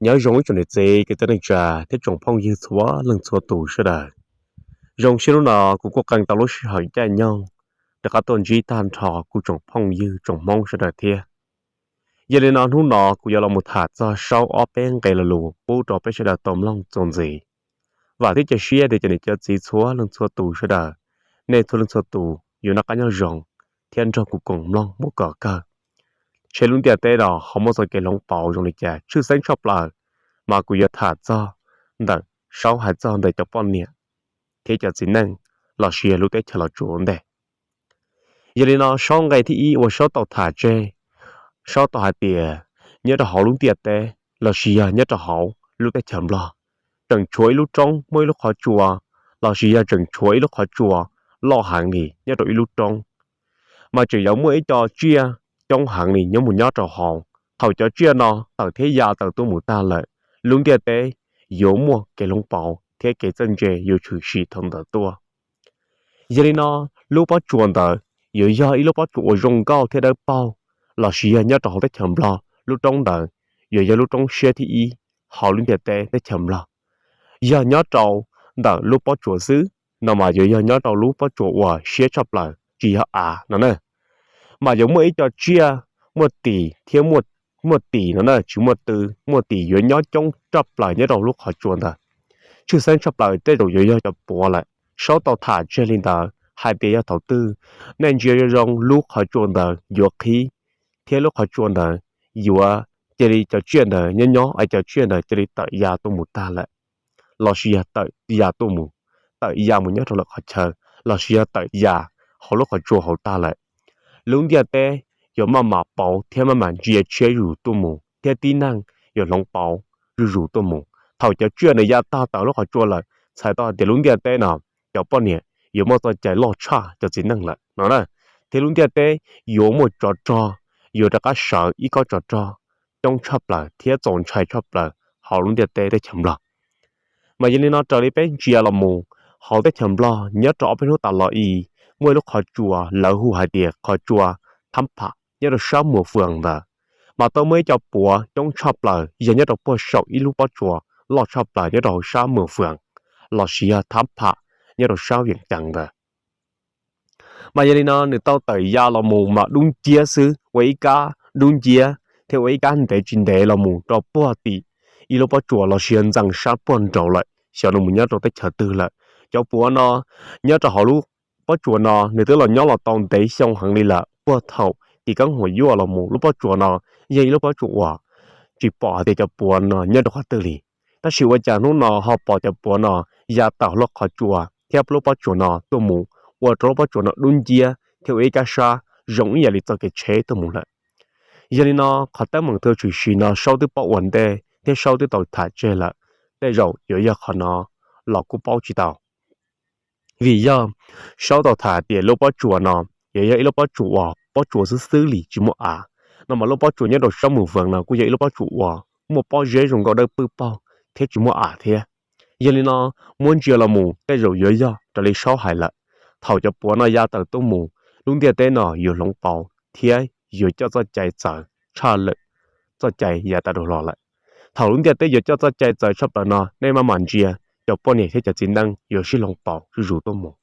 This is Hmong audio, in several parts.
Nyob zoo ib tsoom niam txiv kwv tij neej tsa thiab tsoom phooj ywg txhua leej txhua tus sawv daws. Zoo siab hnub no kuv kuj qee tau lub sij hawm caij nyoog rov qab tuaj ntsib tag nrho kuv tsoom phooj ywg tsoom Hmoob sawv daws thiab. Yog li no hnub no kuv yuav los mus tham txog saub ob peb nqe lo lus pub rau peb sawv daws tau mloog txuas ntxiv. Vam thiab cia siab tias cov niam cov txiv txhua leej txhua tus sawv daws, nej txhua leej txhua tus yuav noj qab nyob zoo thiab nrog kuv koom mloog mus kom kawg, seb lub ntiaj teb no ho muaj txoj kev hloov pauv zoo li cas tshwj xeeb tshaj plaws. Mas kuv yuav tham txog ntawm saub hais txog ntawm cov poj niam thiab cov txiv neej lossis yog lub teb chaws Los Tsuas ua ntej. Yog li no saub nqe thib ib uas saub tau tham tseg, saub tau hais tias nyob rau hauv lub ntiaj teb lossis yog nyob rau hauv lub teb chaws Nplog, tseem tshuav ib lub roob muaj ib lub qhov tsua, lossis yog tseem tshuav ib lub qhov tsua loj heev li nyob rau ib lub roob, mas tseem yuav muaj ib co tsiaj coob heev li nyob mus nyob rau hauv. Thaum cov tsiaj no tawm thiab ya tawm tuaj mus tag lawm, lub ntiaj teb yuav muaj kev hloov pauv thiab kev txawj ntse yuav tshwm sim thaum ntawd tuaj. Yog li no, lub pob tsuas ntawd yuav yog ib lub pob tsuas uas zoo nkauj thiab dawb paug, lossis yog nyob rau hauv teb chaws Nplog lub roob ntawd yuav yog lub roob siab thib ib hauv lub ntiaj teb teb chaws Nplog. Yog nyob rau ntawm lub pob tsuas xwb no mas yuav yog nyob rau lub pob tsuas uas siab tshaj plaws tsis yog av no na. Mas yuav muaj ib co tsiaj muaj tis thiab muaj tis no na, tsis muaj tw, muaj tis yuav nyob coob tshaj plaws nyob rau lub qhov tsua ntawd. Tshwj xeeb tshaj plaws tej zaum yuav yog cov puav lawm. Saub tau tham tseg li ntawd hais tias yog thaum twg nej ntsia zoo zoo lub qhov tsua ntawd yuav qhib, thiab lub qhov tsua ntawd yuav cia li cov tsiaj ntawd nyob nyob es cov tsiaj ntawd cia li tawm ya tuaj mus tag lawm, lossis yog tawm ya tuaj mus, tawm ya mus nyob rau lwm qhov chaw, lossis yog tawm ya hauv lub qhov tsua hauv tag lawm. Lub ntiaj teb yuav maj mam pauv thiab maj mam ntsia tshiab zuj zus tuaj mus thiab tib neeg yuav hloov pauv zuj zus tuaj mus. Thaum cov tsiaj ntawd ya tag tawm lub qhov tsua lawm txhais tau hais tias lub ntiaj teb no cov poj niam yuav muaj txoj cai loj tshaj cov txiv neej lawm no na, thiab lub ntiaj teb yuav muaj tsov rog, yuav rov qab sawv ib kob tsov rog coob tshaj plaws thiab txaus ntshai tshaj plaws hauv lub ntiaj teb teb chaws Nplog. Mas yog li no raws li peb ntsia los mus hauv teb chaws Nplog nyob rau ob peb hnub tas los i, muaj ib lub qhov tsua lawv hu hais tias qhov tsua Thab Pham nyob rau sab Muas Fwm ntawd, mas tau muaj ib co puav coob tshaj plaws yog nyob rau puag saum ib lub pob tsuas loj tshaj plaws nyob rau hauv sab Muas Fwm lossis yog Thab Pham nyob rau sab Viam Cees ntawd. Mas yog li no nws tau tawm ya los mus mas dub nciab xwb, ua ib kab dub nciab thiab ua ib kab ntev tsis ntev los mus rau puag tim ib lub pob tsuas lossis yog ntxees sab puag nraud lawm xyov nws mus nyob rau teb chaws twg lawm. Cov puav no nyob rau hauv lub pob tsuas no nws twb los nyob los tau ntev xyoo heev li lawm, puag thaum tim koob huam yuaj los mus lub pob tsuas no yog ib lub pob tsuas uas tsis pom hais tias cov puav no nyob rau qhov twg li. Tab sis ua cas hnub no ho pom cov puav no ya tawm lub qhov tsua thiab lub pob tsuas no tuaj mus, ua rau lub pob tsuas no dub nciab thiab ua ib kab sab zoo ib yam li txoj kev tsheb tuaj mus lawm. Yog li no qhov teeb meem tshwm sim no Saub twb paub ua ntej thiab Saub twb tau tham tseg lawm, tej zaum yuav yog qhov no los kuj paub tsis tau. Vim yog Saub tau tham tias lub pob tsuas no yuav yog ib lub pob tsuas uas pob tsuas xwb xwb li tsis muaj av, no mas lub pob tsuas nyob rau sab Muas Fwm no kuj yog ib lub pob tsuas uas muaj pob zeb zoo nkauj dawb pwj paug thiab tsis muaj av thiab. Yog li no muab ntsia los mus tej zaum yuav yog raws li Saub hais lawm, thaum cov puav no ya tawm tuaj mus, lub ntiaj teb no yuav hloov pauv thiab yuav coj txoj cai txawv tshaj lwm txoj cai yav tas dhau los lawm. Thaum lub ntiaj teb yuav coj txoj cai txawv tshaj plaws no nej maj mam ntsia, cov poj niam thiab cov txiv neej yuav sib hloov pauv zuj zus tuaj mus.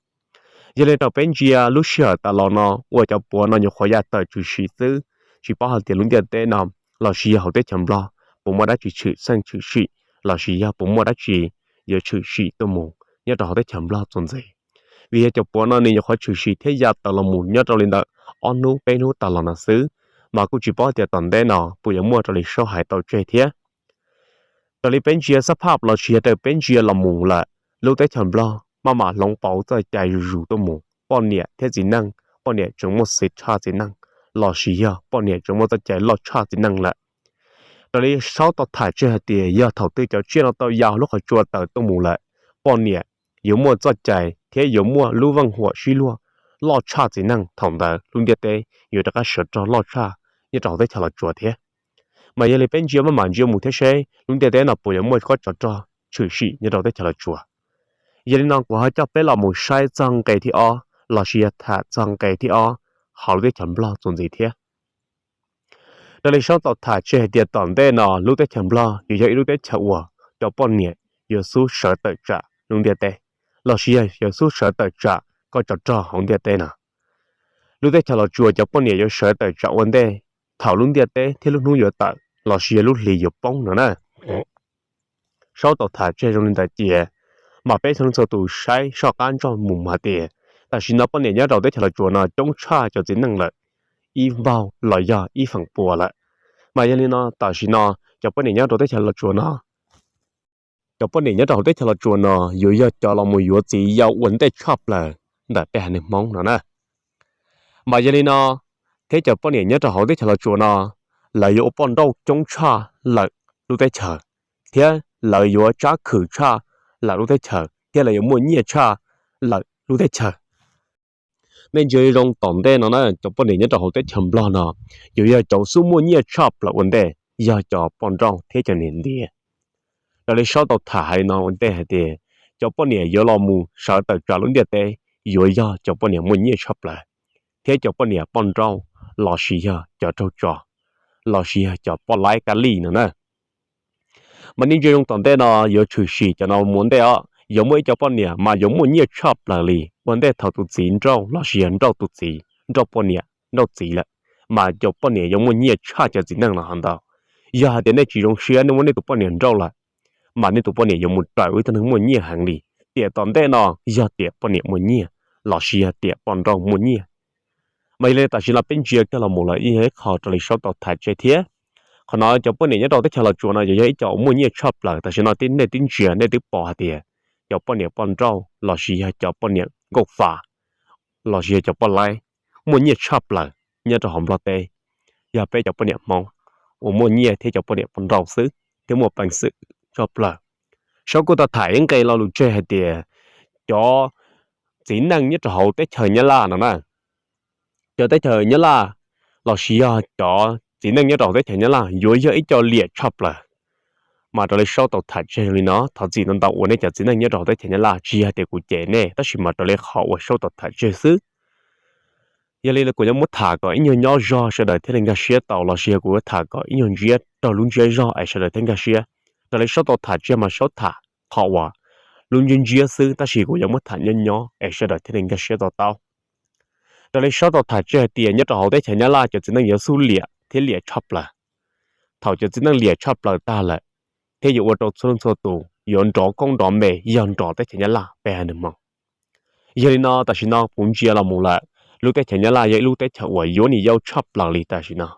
Yog li rau peb ntsia lub sij hawm tas los no uas cov puav no nyuam qhuav ya tawm tshwm sim xwb, tsis paub hais tias lub ntiaj teb no lossis yog hauv teb chaws Nplog puas muaj dab tsi tshwm xeeb tshwm sim lossis yog puas muaj dab tsi yuav tshwm sim tuaj mus nyob rau hauv teb chaws Nplog txuas ntxiv. Vim yog cov puav no nws nyuam qhuav tshwm sim thiab ya tawm los mus nyob rau li ntawm ob hnub peb hnub tas los no xwb, mas kuj tsis paub tias tom ntej no puas yuav muaj raws li Saub hais tau tseg thiab. Raws li peb ntsia xab phaj lossis yog raws peb ntsia los mus lawm, lub teb chaws Nplog maj mam hloov pauv txoj cai zuj zus tuaj mus, poj niam thiab txiv neej, poj niam tseem muaj xeeb tshaj txiv neej, lossis yog poj niam tseem muaj txoj cai loj tshaj txiv neej lawm. Raws li Saub tau tham tseg hais tias yog thaum twg cov tsiaj no tau ya lub qhov tsua tawm tuaj mus lawm, poj niam yuav muaj txoj cai thiab yuav muaj lub veej huam sib luag loj tshaj txiv neej, thaum ntawd lub ntiaj teb yuav rov qab sawv rog loj tshaj nyob rau hauv teb chaws Los Tsuas thiab. Mas yog li peb ntsia maj mam ntsia mus thiab seb lub ntiaj teb no puas yuav muaj kob tsov rog tshwm sim nyob rau teb chaws Los Tsuas. Yog li no kuv ho coj peb los mus saib txog nqe thib ob lossis yog tham txog nqe thib ob hauv lub teb chaws Nplog txuas ntxiv thiab. Raws li Saub tau tham tseg hais tias tom ntej no lub teb chaws Nplog yuav yog ib lub teb chaws uas cov poj niam yuav xub sawv tawm tsam lub ntiaj teb, lossis yog yuav xub sawv tawm tsam koj tsov rog hauv ntiaj teb no. Lub teb chaws Los Tsuas cov poj niam yuav sawv tawm tsam ua ntej thaum lub ntiaj teb thiab lub hnub yuav tawm lossis yog lub hli yuav poob no na. Saub tau tham tseg zoo li ntawd ces, mas peb txhua leej txhua tus saib soj qab ntsoj mus mas tias tam sim no poj niam nyob rau teb chaws Los Tsuas no coob tshaj cov txiv neej lawm ib npaug los yog ib feem pua lawm. Mas yog li no tam sim no cov poj niam nyob rau teb chaws Los Tsuas no, cov poj niam nyob rau hauv teb chaws Los Tsuas no yuav yog cov los mus yuav txiv yau ua ntej tshaj plaws ntawm peb haiv neeg Hmoob no na. Mas yog li no thiab cov poj niam nyob rau hauv teb chaws Los Tsuas no, lawv yuav ua poj nrauj coob tshaj lawm lub teb chaws, thiab lawv yuav tsab khwm tshaj lawm lub teb chaws, thiab lawv yuav muaj nyiaj tshaj lawm lub teb chaws. Nej ntsia zoo tom ntej no na, cov poj niam nyob rau hauv teb chaws Nplog no yuav yog cov xub muaj nyiaj tshaj plaws ua ntej, yog cov poj nrauj thiab cov niam ntiav. Raws li Saub tau tham hais no ua ntej hais tias cov poj niam yuav los mus sawv tawm tsam lub ntiaj teb yuav yog cov poj niam muaj nyiaj tshaj plaws, thiab cov poj niam poj nrauj lossis yog cov raug tso, lossis yog cov poj laib kab li no na. Mas nej ntsia zoo tom ntej no yuav tshwm sim cov no mus ua ntej os, yuav muaj ib cov poj niam mas yuav muaj nyiaj tshaj plaws li ua ntej thaum tus txiv nrauj lossis yog nrauj tus txiv, nrauj poj niam nrauj txiv lawm, mas cov poj niam yuav muaj nyiaj tshaj cov txiv neej no heev ntau. Yog hais tias nej tsis zoo siab nej muab nej tus poj niam nrauj lawm, mas nej tus poj niam yuav mus raws ua ib tug neeg muaj nyiaj heev li. Tiam tom ntej no yog tiam poj niam muaj nyiaj lossis yog tiam poj nrauj muaj nyiaj. Mas yog li tam sim no peb ntsia kiag los mus lawm yeej yog ib qho raws li Saub tau tham tseg thiab. Qhov no cov poj niam nyob rau teb chaws Los Tsuas no yuav yog ib co uas muaj nyiaj tshaj plaws, tam sim no nej twb ntsia nej twb pom hais tias cov poj niam poj nrauj lossis yog cov poj niam nkauj fa lossis yog cov poj laib muaj nyiaj tshaj plaws nyob rau hauv Nplog teb, yog peb cov poj niam Hmoob uas muaj nyiaj thiab cov poj niam poj nrauj xwb thiab muaj peev xwm tshaj plaws. Saub kuj tau tham ib nqe lo lus tseg hais tias cov txiv neej nyob rau hauv teb chaws Nyab Laj no na, cov teb chaws Nyab Laj lossis yog cov txiv neej nyob rau hauv teb chaws Nyab Laj yuav yog ib co liam tshaj plaws. Mas raws li Saub tau tham tseg li no, thov txim ntau ntau uas nej cov txiv neej nyob rau hauv teb chaws Nyab Laj, tsis yog tias kuv cem nej, tab sis mas raws li qhov uas Saub tau tham tseg xwb. Yog li kuv yuav muab tham kom ib nyuag nyob zog sawv daws thiaj li nkag siab tau, lossis yog kuv yuav tham kom ib nyuag ntsiab raug lub ntsiab zog es sawv daws thiaj nkag siab. Raws li Saub tau tham tseg mas Saub tham qhov uas lub ntsiab ntsiab xwb, tab sis kuv yuav muab tham nyob nyob es sawv daws thiaj li nkag siab to taub. Raws li Saub tau tham tseg hais tias nyob rau hauv teb chaws Nyab Laj cov txiv neej yuav xub liam thiab liam tshaj plaws. Thaum cov txiv neej liam tshaj plaws tag lawm, thiab yuav ua rau txhua leej txhua tus yuav nrov koob nrov npe yog nrog teb chaws Nyab Laj peb haiv neeg Hmoob. Yog li no tam sim no kuv ntsia los mus lawm, lub teb chaws Nyab Laj yog ib lub teb chaws uas yuav niam yau tshaj plaws li tam sim no,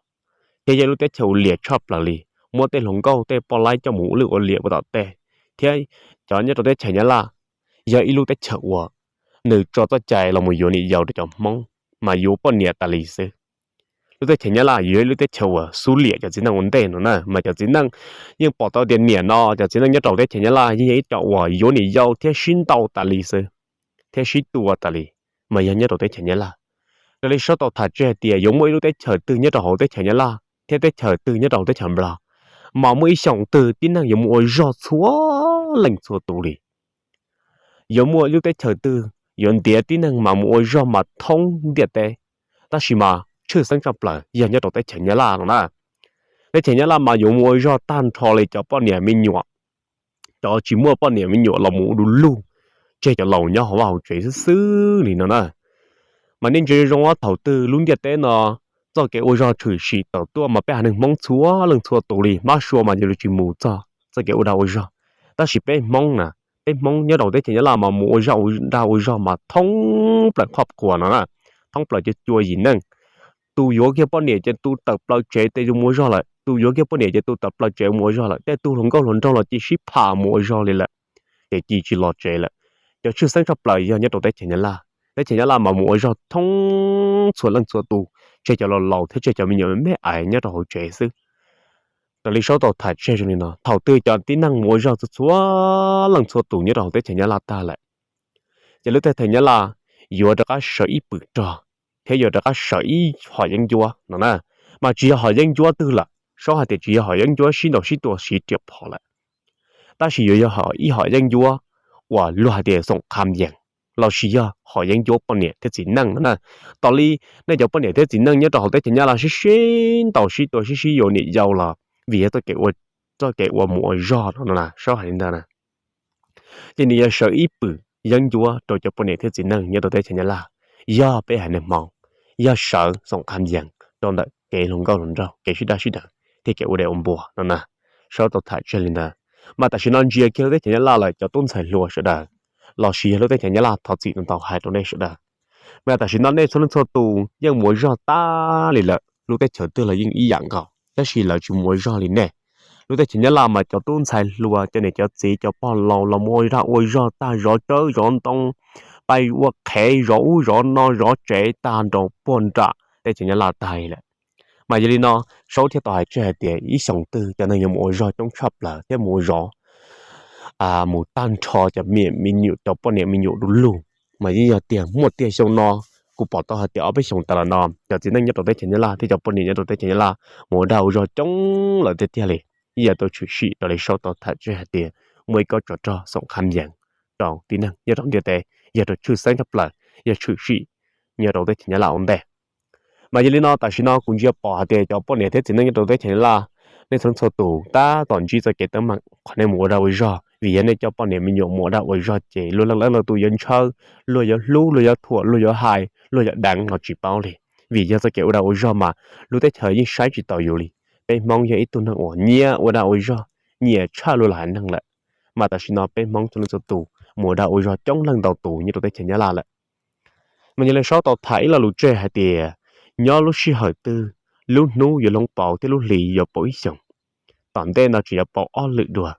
thiab yog ib lub teb chaws uas liam tshaj plaws li, muab tej hluas nkauj tej poj laib coj mus ua lwj ua liam ua tom tej, thiab cov nyob rau teb chaws Nyab Laj yog ib lub teb chaws uas nws tso txoj cai los mus yuav niam yau rau cov Hmoob, mas yuav poj niam tas li xwb. Lub teb chaws Nyab Laj yuav yog ib lub teb chaws uas xub liam cov txiv neej ua ntej no na, mas cov txiv neej yeej pom tau tias niam no cov txiv neej nyob rau teb chaws Nyab Laj yeej yog ib co uas yuav niam yau thiab sib ntaus tas li xwb, thiab sib tua tas li, mas yog nyob rau teb chaws Nyab Laj. Raws li Saub tau tham tseg hais tias yuav muaj ib lub teb chaws twg nyob rau hauv teb chaws Nyab Laj thiab teb chaws twg nyob rau hauv teb chaws Nplog, mas muaj ib xyoos twg tib neeg yuav mus ua zog txhua leej txhua tus li. Yuav muaj ib lub teb chaws twg yuav ntiav tib neeg mas mus ua zog mas thoob ntiaj teb, tab sis mas tshwj xeeb tshaj plaws yog nyob rau teb chaws Nyab Laj no na. Teb chaws Nyab Laj mas yuav mus ua zog tag nrho li cov poj niam me nyuam, cov tsis muaj poj niam me nyuam los mus ua du lug, tseg cov laus nyob hauv vaj hauv tsev xwb xwb li no na. Mas nej ntsia zoo thaum twg lub ntiaj teb no txoj kev ua zog tshwm sim tawm tuaj mas peb haiv neeg Hmoob txhua leej txhua tus li, Mab Sua mas yuav tsis mus txog txoj kev ua dag ua zog, tab sis peb Hmoob na, peb Hmoob nyob rau teb chaws Nyab Laj mas mus ua zog ua dag ua zog mas thoob plaws khob khuas no na, thoob plaws cua cua yim neej. Tus yuav kiag poj niam ces tus tawm plaws tsev tes mus ua zog lawm, tus yuav kiag poj niam ces tus tawm plaws tsev mus ua zog lawm, tej tug hluas nkauj hluas nraug los cia sib pham mus ua zog li lawm, ces cia tsis los tsev lawm. Cov tshwj xeeb tshaj plaws yog nyob rau teb chaws Nyab Laj. Teb chaws Nyab Laj mas mus ua zog thoob txhua leej txhua tus, tseg cov laus laus thiab tseg cov me nyuam me me ais nyob rau hauv tsev xwb. Raws li Saub tau tham tseg zoo li no, thaum twg cov tib neeg mus ua zog txhua txhua leej txhua tus nyob rau hauv teb chaws Nyab Laj tag lawm, ces lub teb chaws Nyab Laj yuav rov qab sawv ib pwm rog, thiab yuav rov qab sawv ib hom yeeb ncuab no na. Mas tsis yog hom yeeb ncuab twg lawm, Saub hais tias tsis yog hom yeeb ncuab sib ntaus sib tua siv riam phom lawm, tab sis yuav yog ib hom yeeb ncuab uas luag hais tias xoom qha yees, los sis yog hom yeeb ncuab poj niam thiab txiv neej no na. Tos li nej cov poj niam thiab txiv neej nyob rau hauv teb chaws Nyab Laj sib sib ntaus sib tua sib sib yuav niam yau los vim yog txoj kev ua, txoj kev ua mus ua zog no no na, Saub hais li ntawd na. Ces nws yog sawv ib pwm yeeb ncuab rau cov poj niam thiab txiv neej nyob rau teb chaws Nyab Laj. Yog peb haiv neeg Hmoob, yog sawv xoom qhab yees rau ntawm kev hluas nkauj hluas nraug, kev sib daj sib deev thiab kev ua dej ua npua no na. Saub tau tham tseg li ntawd, mas tam sim no ntsia kiag lub teb chaws Nyab Laj lawm cov tub ntxhais hluas sawv daws los sis yog lub teb chaws Nyab Laj thov txim ntau hais rau nej sawv daws. Mas tam sim no nej txhua leej txhua tus yeej mus ua zog tag li lawm, lub teb chaws twg los yeej ib yam nkaus, tab sis lawv tsis mus ua zog li nej. Lub teb chaws Nyab Laj mas cov tub ntxhais hluas, cov niam cov txiv, cov pog laus los mus ua zog, ua zog tag zov tsawb zov ntoo, pais ua qhev zov ub zov no, zov tsev tag nrho puag nram teb chaws Nyab Laj tag li lawm. Mas yog li no, Saub thiaj tau hais tseg hais tias ib xyoos twg cov neeg yuav mus ua zog coob tshaj plaws thiab mus ua zov mus tag nrho cov me nyuam, cov poj niam me nyuam du lug. Mas yeej yog tiag, muaj tiag xyoo no, kuv pom tau hais tias ob peb xyoos tas los no cov txiv neej nyob rau teb chaws Nyab Laj thiab cov poj niam nyob rau teb chaws Nyab Laj mus ua dag ua zog coob lawm tiag tiag li. Yeej yog tau tshwm sim raws li Saub tau tham tseg hais tias muaj ib kob tsov rog xoom qhab yees rau tib neeg nyob rau ntiaj teb, yog rau tshwj xeeb tshaj plaws, yog tshwm sim nyob rau teb chaws Nyab Laj ua ntej. Mas yog li no tam sim no kuv ntsia pom hais tias cov poj niam thiab txiv neej nyob rau teb chaws Nyab Laj, nej txhua leej txhua tus tab tom ntsib txoj kev teeb meem qhov nej mus ua dag ua zog, vim yog nej coj poj niam me nyuam mus ua dag ua zog ces luag leej leej leej tus yuav ntshaw, luag yuav hlub, luag yuav thuam, luag yuav hais, luag yuav deev los tsis paub li. Vim yog txoj kev ua dag ua zog mas lub teb chaws yeej saib tsis taus yus li. Peb Hmoob yog ib tug neeg uas nyiam ua dag ua zog, nyiam tshaj luag los haiv neeg lawm. Mas tam sim no peb Hmoob txhua leej txhua tus mus ua dag ua zog coob leej ntau tus nyob rau teb chaws Nyab Laj lawm. Mas yog li Saub tau tham ib lo lus tseg hais tias nyob lub sij hawm twg lub hnub yuav hloov pauv thiab lub hli yuav pauv ib xyoos. Tom ntej no tseem yuav pauv ob lwm dua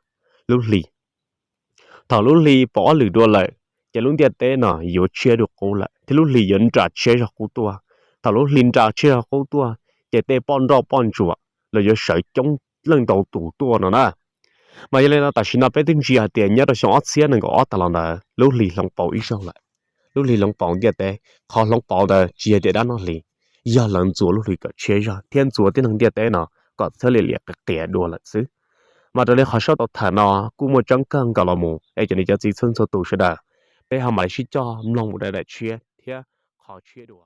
lub hli. Thaum lub hli pauv ob lwm dua lawm, ces lub ntiaj teb no yuav tshiab dua qub lawm thiab lub hli yuav nra tshiab zog qub tuaj. Thaum lub hli nra tshiab zog qub tuaj, ces tej poj nroj poj ntsuam los yuav sawv coob leej ntau tus tuaj no na. Mas yog li no tam sim no peb twb ntsia hais tias nyob rau xyoo ob txhiab nees nkaum ob tas los ntawd lub hli hloov pauv ib zaug lawm. Lub hli hloov pauv ntiaj teb, qhov hloov pauv ntawd tsis yog tias dab no hli, yog lawv ntxuav lub hli kom tshiab zog thiab ntxuav tib neeg ntiaj teb no kom txhiab li liam qias qias dua lawm xwb. Mas raws li qhov Saub tau tham no kuj muaj tseeb kawg nkaus los mus es cov niam cov txiv txhua txhua tus sawv daws, peb ho mam li sib coj mloog mus rau daim tshiab thiab qhov tshiab dua.